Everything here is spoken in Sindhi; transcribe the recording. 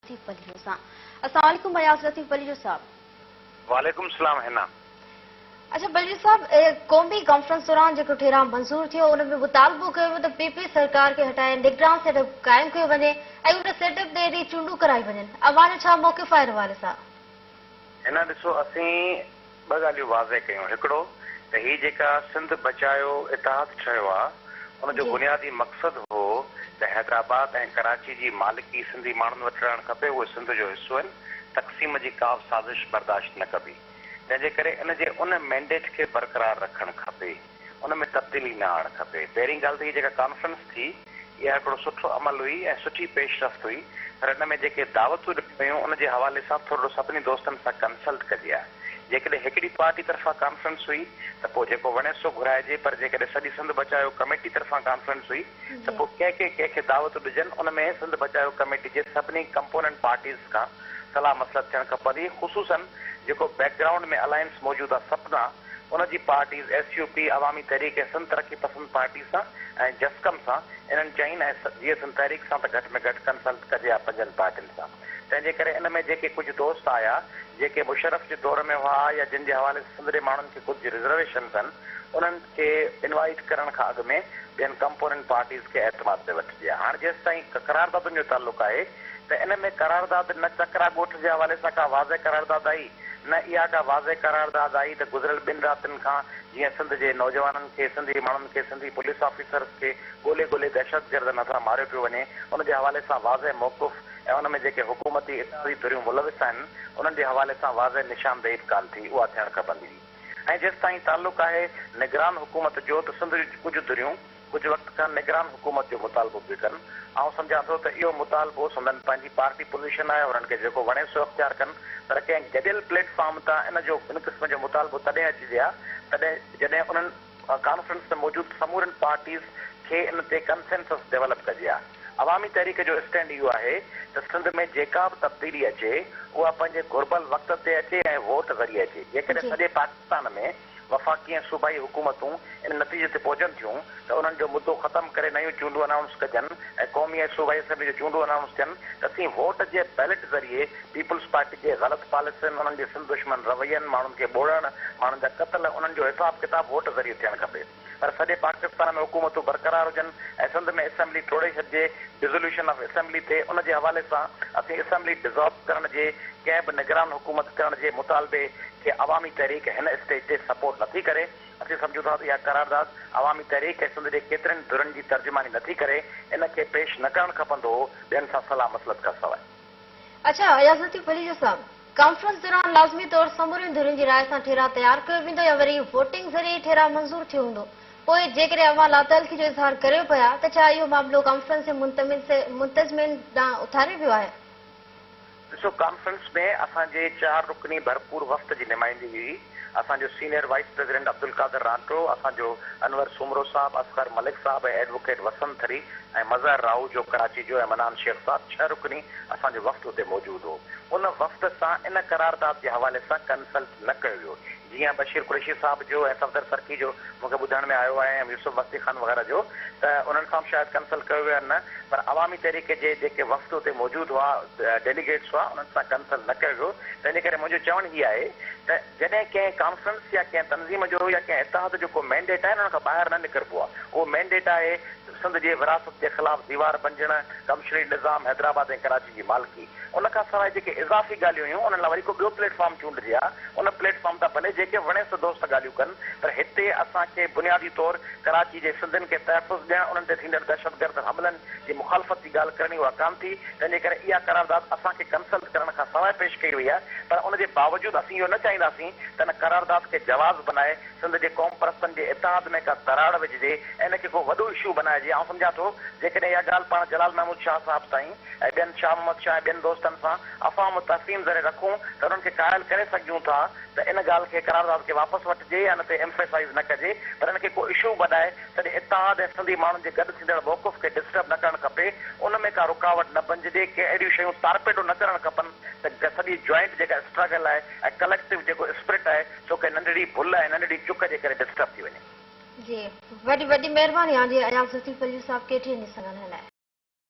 لطيف پليجو سان. السلام عليڪم اياز لطيف پليجو صاحب. وعليڪم السلام حنا. اڇا پليجو صاحب قومي ڪانفرنس دوران جيڪو ٺهراء منظور ٿيو ان ۾ مطالبو ڪيو ويو ته پي پي سرڪار کي هٽائي نگران سيٽ اپ قائم ڪيو وڃي ۽ ان سيٽ اپ تي چونڊون ڪرايون وڃن اوهان جو ڇا موقف آهي ان حوالي سان؟ حنا ڏسو اسين ٻه ڳالهيون واضح ڪيون هڪڙو ته هي جيڪا سنڌ بچايو اتحاد ٺهيو آ ان جو بنيادي مقصد هو ته حيدرآباد ۽ ڪراچي جي مالڪي سنڌي ماڻهن وٽ رهڻ کپي اهي سنڌ جو حصو آهن تقسيم جي ڪا به سازش برداشت نه ڪبي تنهن جي ڪري ان جي ان مينڊيٽ کي برقرار رکڻ کپي. ان ۾ تبديلي نه آڻڻ کپي. پهرين ڳالهه ته هي جيڪا ڪانفرنس ٿي اها هڪڙو سٺو عمل هئي ۽ سٺي پيش رفت هئي پر ان ۾ جيڪي دعوتون ڏنيون ويون ان جي حوالي سان ٿورڙو سڀني دوستن سان ڪنسلٽ ڪجي ها. جيڪڏهن هڪڙي پارٽي طرفان ڪانفرنس هئي ته پوء جيڪو وڻيس سو گهرائجي پر جيڪڏهن سڄي سنڌ بچايو ڪميٽي طرفان ڪانفرنس هئي ته پوء ڪنهن کي ڪنهن کي دعوتون ڏجن ان ۾ سنڌ بچايو ڪميٽي جي سڀني ڪمپوننٽ پارٽيز کان صلاح مصلحت ٿيڻ کپندي خصوصن جيڪو بيڪ گرائونڊ ۾ الائنس موجود آ سپنا ان جي parties S U P, Awami Tehreek ۽ Sindh Taraqi Pasand party سان ۽ جسقم سان انهن چئن ۽ جيئي سنڌ تحريڪ سان ته گهٽ ۾ گهٽ ڪنسلٽ ڪجي ها پنجن پارٽين سان. تنهن جي ڪري ان ۾ جيڪي ڪجهه دوست آيا جيڪي مشرف جي دور ۾ هئا يا جن جي حوالي سان سنڌ جي ماڻهن کي ڪجهه رزرويشنز آهن انهن کي انوائيٽ ڪرڻ کان اڳ ۾ ٻين ڪمپوننٽ پارٽيز کي اعتماد ۾ وٺجي ها. هاڻ جيستائين قراردادن جو تعلق آهي ته ان ۾ قرارداد نه چڪرا ڳوٺ جي حوالي سان ڪا واضح قرارداد آئي نه اها ڪا واضح قرارداد آئي ته گذريل ٻن راتين کان جيئن سنڌ جي نوجوانن کي، سنڌي ماڻهن کي، سنڌي پوليس آفيسرز کي ڳولي ڳولي دهشتگردن هٿان ماريو پيو وڃي ان جي حوالي سان واضح موقف ۽ ان ۾ جيڪي حڪومتي اتحادي ڌريون ملوث آهن انهن جي حوالي سان واضح نشاندهي به ڪانه ٿي اها ٿيڻ کپندي هئي ۽ جيستائين تعلق آهي نگران حڪومت جو ته سنڌ جون ڪجهه ڌريون ڪجهه وقت کان نگران حڪومت جو مطالبو پيون ڪن. آئون سمجهان ٿو ته اهو مطالبو سندن پنهنجي پارٽي پوزيشن آهي، انهن کي جيڪو وڻي سو اختيار ڪن، پر ڪنهن گڏيل پليٽ فارم تان ان جو ان قسم جو مطالبو تڏهن اچجي ها تڏهن جڏهن انهن ڪانفرنس ۾ موجود سمورين پارٽيز کي ان تي ڪنسينسس ڊولپ ڪجي ها. عوامي تحريڪ جو اسٽينڊ اهو آهي ته سنڌ ۾ جيڪا به تبديلي اچي اها پنهنجي گهربل وقت تي اچي ۽ ووٽ ذريعي اچي. جيڪڏهن سڄي پاڪستان ۾ وفاقي ۽ صوبائي حڪومتون ان نتيجي تي پهچن ٿيون ته انهن جو مدو ختم ڪري نيون چونڊون انائونس ڪجن ۽ قومي ۽ صوبائي اسيمبلي جون چونڊون انائونس ٿين ته اسين ووٽ جي بيلٽ ذريعي پيپلز پارٽي جي غلط پاليسين، انهن جي سنڌ دشمن روين، ماڻهن کي ٻوڙڻ، ماڻهن جا قتل، انهن جو حساب ڪتاب ووٽ ذريعي ٿيڻ کپي. پر سڄي پاڪستان ۾ حڪومتون برقرار هجن ۽ سنڌ ۾ اسيمبلي ٽوڙي ڇڏجي، ڊزوليوشن آف اسيمبلي ٿئي، ان جي حوالي سان اسين اسيمبلي ڊزالو ڪرڻ جي ڪنهن به نگران حڪومت ڪرڻ جي مطالبي کي عوامي تحريڪ هن اسٽيج تي سپورٽ نٿي ڪري. اسين سمجهون ٿا ته اها قرارداد عوامي تحريڪ ۽ سنڌ جي ڪيترين ڌرين جي ترجماني نٿي ڪري، ان کي پيش نه ڪرڻ کپندو هو، ٻين سان صلاح مصلحت کان سواء. اڇا اياز لطيف پليجو صاحب، ڪانفرنس دوران لازمي طور سمورين ڌرين جي راء سان ٺهراء تيار ڪيو ويندو يا وري ووٽنگ ذريعي ٺهراء منظور ٿيو هوندو؟ پوء جيڪڏهن اوهان لاتعلقي جو اظهار ڪريو پيا ته ڇا اهو معاملو ڪانفرنس جي منتظمين ڏانهن اٿاريو ويو آهي؟ ڏسو ڪانفرنس ۾ اسان جي چار رڪني ڀرپور وفد جي نمائندگي هئي، اسان جو senior vice president Abdul Qadir Ranto, اسان جو انور سومرو صاحب، اصغر ملڪ صاحب ۽ ايڊووڪيٽ وسند ٿري ۽ مظهر راهوجو ڪراچي جو ۽ منان شيخ صاحب ڇهه رڪني اسان جو وفد اتي موجود هو. ان وفد سان ان قرارداد جي حوالي سان ڪنسلٽ نه ڪيو ويو. جيئن بشير قريشي صاحب جو ۽ صفدر سرڪي جو مون کي ٻڌڻ ۾ آيو آهي ۽ يوسف مستي خان وغيره جو ته انهن سان به شايد ڪنسلٽ ڪيو ويو آهي نه پر عوامي تحريڪ جي جيڪي وفد اتي موجود هئا ڊيليگيٽس هئا انهن سان ڪنسلٽ نه ڪيو ويو تنهن جي ڪري منهنجو چوڻ هي آهي ته جڏهن ڪنهن ڪانفرنس يا ڪنهن تنظيم جو يا ڪنهن اتحاد جو ڪو مينڊيٽ آهي ان کان ٻاهر نه نڪربو آهي اهو مينڊيٽ آهي سنڌ جي وراثت جي خلاف ديوار بنجڻ، ڪمشنري نظام، حيدرآباد ۽ ڪراچي جي مالڪي. ان کان سواء جيڪي اضافي ڳالهيون هيون انهن لاء وري ڪو ٻيو پليٽ فارم چونڊجي ها، ان پليٽ فارم تان ڀلي جيڪي وڻيس دوست ڳالهيون ڪن پر هتي اسان کي بنيادي طور ڪراچي جي سنڌين کي تحفظ ڏيڻ، انهن تي ٿيندڙ دهشتگرد حملن جي مخالفت جي ڳالهه ڪرڻي اها ڪانه ٿي، تنهن جي ڪري اها قرارداد اسان کي ڪنسلٽ ڪرڻ کان سواء پيش ڪئي وئي آهي پر ان جي باوجود اسين اهو نه چاهينداسين ته ان قرارداد کي جواز بنائي سنڌ جي قومپرستن جي اتحاد ۾ ڪا دراڙ وجهجي ۽ ان کي ڪو وڏو اشو بنائجي. آئون سمجهان ٿو جيڪڏهن اها ڳالهه پاڻ جلال محمود شاهه صاحب سائين ۽ ٻين شاهه محمد شاهه ۽ ٻين دوستن سان افهام و تفهيم ذريعي رکون ته انهن کي قائل ڪري سگهجون ٿا ته ان ڳالهه کي قرارداد کي واپس وٺجي يا ان تي ايمفيسائيز نه ڪجي پر ان کي ڪو اشو بنائي سڄي اتحاد ۽ سنڌي ماڻهن جي گڏ ٿيندڙ موقف کي ڊسٽرب نه ڪرڻ کپي ان ۾ ڪا رڪاوٽ نه بنججي ڪي اهڙيون شيون تارپيڊو نه ڪرڻ کپن ته سڄي جوائنٽ جيڪا اسٽرگل آهي ۽ ڪليڪٽو جيڪو اسپرٽ آهي سو ڪنهن ننڍڙي ڀل ۽ ننڍڙي چڪ جي ڪري ڊسٽرب ٿي وڃي. جي وڏي وڏي مهرباني آ جي اياز لطيف پليجو صاحب ڪي ٽي اين جي سان ڳالهائڻ لاء.